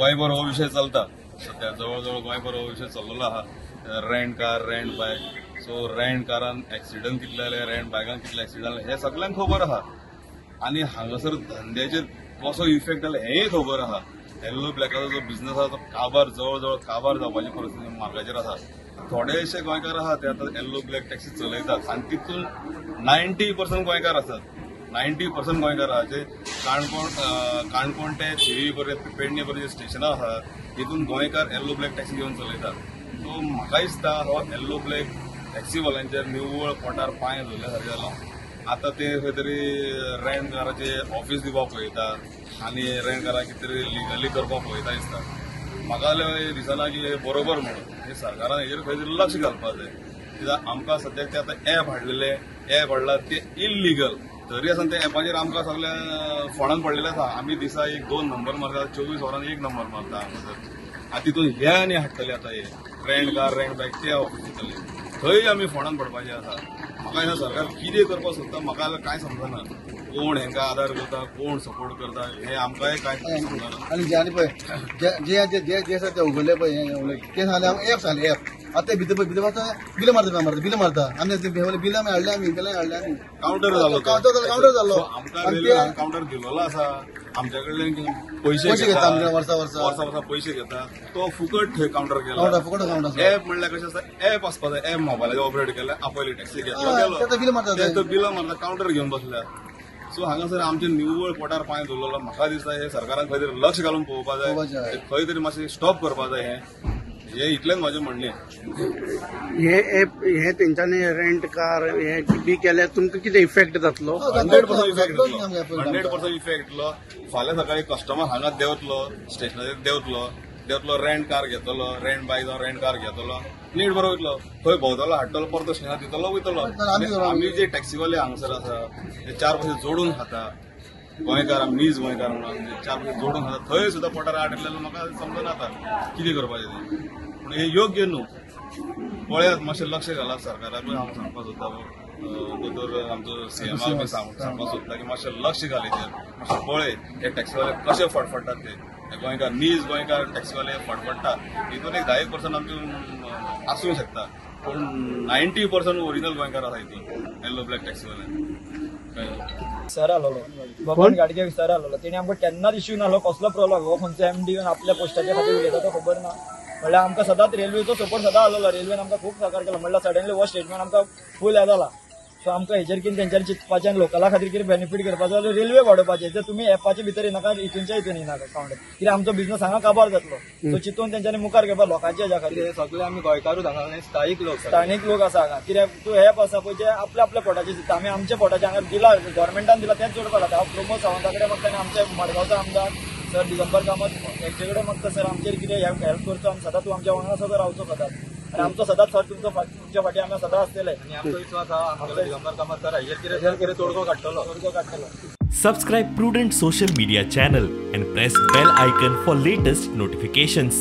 गोंयभर हो विशय चलता सध्या, जवळ जवळ गोंयभर हो विशय चल्लेलो आहा. Rent car, rent bike. So rent कारान एक्सिडंट कितले जाले, रेंट बायकान कितले एक्सिडंट जाले हें सगल्यांक खबर आहा. आनी हांगासर धंद्याचेर कसो इफेक्ट जाला हेंय खबर आहा. येल्लो ब्लॅकाचो जो बिझनस आहा तो काबार, जवळ जवळ काबार जावपाची परिस्थिती मार्गाचेर आसा. थोडेशे गोंयकार आहा ते आतां येल्लो ब्लॅक टॅक्सी चलयतात आनी तितून 90% गोंयकार आसात. 90% गोंयकार आहा जे काणकोण ते थिवी पर्यंत, पेडणे पर्यंत स्टेशनां आसा तितून गोंयकार येल्लो ब्लॅक टॅक्सी घेवन चलयतात. सो म्हाका दिसता हो येल्लो ब्लॅक टॅक्सीवाल्यांचेर निव्वळ पोटार पांय धरल्या सारकें जालां. आतां ते खंय तरी रेंट काराचे ऑफीस दिवपाक पळयता आनी रेंट काराक कितें तरी लिगली करपाक पळयता दिसता. म्हाका जाल्यार दिसना की हें बरोबर म्हणून. हे सरकारान हेजेर खंय तरी लक्ष घालपाक जाय. कित्याक आमकां सद्याक ते आतां एप हाडलेले, एप हाडला ते इलिगल तरी आसतना त्या एपाचेर आमकां सगळे फोंडान पडलेले आसा. आमी दिसा 1-2 नंबर मारता, 24 वरां 1 नंबर मारता हांगासर. आनी तितून हे आनी हाडटले आतां हे रेंट कार, रेंट बायक ते ऑफीस दितले, थंय आमी फोंडान पडपाचें आसा. म्हाका ह्या सरकार कितें करपाक सोदता म्हाका कांय समजना. कोण हेंकां आदार करता, कोण सपोर्ट करता हें आमकांय कांय समजना. आनी जे आनी पळय जे जे जे जे आसा ते उगडले पळय ते सांगले एप सांगले एप. आतां ते भितर पळय भितर आतां बिलां मारता, मारता बिलां मारता. आमी बिलां आमी हाडले, आमी बिलां हाडले आमी. कावंटर जालो, कावंटर जालो. आमकां कावंटर दिलेलो आसा, आमच्या कडल्यान पयशे घेता, वर्सा वर्सा वर्सा वर्सा पयशे घेता. तो फुकट थंय कावंटर केला. फुकट कावंटर. एप म्हणल्यार कशें आसता, एप आसपा जाय. एप मोबायलाचेर ऑपरेट केल्यार आपयली टॅक्सी घेतलो गेलो, मारता बिलां मारता, कावंटर घेवन बसल्या. सो हांगासर आमचे निव्वळ पोटार पांय दवरलेलो. म्हाका दिसता हे सरकारान खंय तरी लक्ष घालून पळोवपा जाय, खंय तरी मातशें स्टॉप करपा जाय. हें इतलेंच म्हाजें म्हणणें. हे एप हे तेंच्यांनी रेंट कार हे बी केल्यार तुमकां कितें इफेक्ट जातलो? 100% इफेक्ट जातलो, 100% इफेक्ट येतलो. फाल्यां सकाळी कस्टमर हांगा देंवतलो, स्टेशनाचेर देंवतलो, देंवतलो रेंट कार घेतलो, रेंट बायक जावं रेंट कार घेतलो, नीट बरो वयतलो, थंय भोंवतलो, हाडटलो, परतो स्टेशनार दितलो, वयतलो. आमी जे टॅक्सीवाले हांगासर आसा ते 4 पयशे जोडून खाता, गोंयकार नीज गोंयकार म्हणून 4 पयशे जोडून खाता, थंय सुद्दां पोटार आड येतलें म्हाका समजना आतां कितें करपाचें तें. पूण हें योग्य न्हू. पळयात मातशें लक्ष घालात सरकाराकूय. हांव सांगपाक सोदता, दोतोर आमचो सीएमाक बी सांगपाक सोदता की मातशें लक्ष घाल हेजेर, मातशें पळय हे टॅक्सीवाले कशे फडफडटात ते. गोंयकार नीज गोंयकार टॅक्सीवाले फडफडटा. हितून एक 10% आमचे आसूंक शकता, पूण 90% ओरिजिनल गोंयकार आसा हितून येल्लो ब्लॅक टॅक्सीवाले. सर आलोलो बबन गाडगे सर आलोलो, तेणी आमकां केन्नाच इश्यू नासलो, कसलो प्रॉब्लम. हो खंयचो एमडी येवन आपल्या पोस्टाच्या खातीर उलयता तो खबर ना. म्हणल्यार आमकां सदांच रेल्वेचो सपोर्ट सदां आलोलो, रेल्वेन आमकां खूब सहकार केलो. म्हणल्यार सडनली हो स्टेटमेंट आमकां फूल हें जाला. सो आमकां हेजेर कितें तेंच्यांनी चिंतपाचें आनी लोकला खातीर कितें बेनिफीट करपाचो जाल्यार रेल्वे वाडोवपाचें. जर तुमी एपाचे भितर येनाका, हितूनच्या हितून येनाका कावंटर, कित्याक आमचो बिझनस हांगा काबार जातलो. सो चिंतून तेंच्यांनी मुखार घेवपा लोकांच्या हेज्या खातीर. सगळे आमी गोंयकारूच हांगा, स्थायीक लोक, स्थानीक लोक आसा हांगा. कित्याक तूं एप आसा पळय जे आपल्या आपल्या पोटाचे चिंतता. आमी आमच्या पोटाचे हांगा दिला, गव्हर्मेंटान दिला तेंच जोडपाक जाता. हांव प्रमोद सावंता कडेन मागता आनी आमच्या मडगांवचो आमदार सर दिगंबर कामत हेचे कडेन मागता, सर आमचेर कितें हेल्प करचो आनी सदांच तूं आमच्या वांगडा सदां रावचो सदांच. आनी आमचो सदांच सर तुमच्या फाटी आमी सदां आसतले. आनी आमचो विश्वास आहा आमचो दिगंबर कामत सर हेजेर कितें कितें तोडगो काडटलो, तोडगो काडटलो. Subscribe Prudent Social Media channel and press bell icon for latest notifications.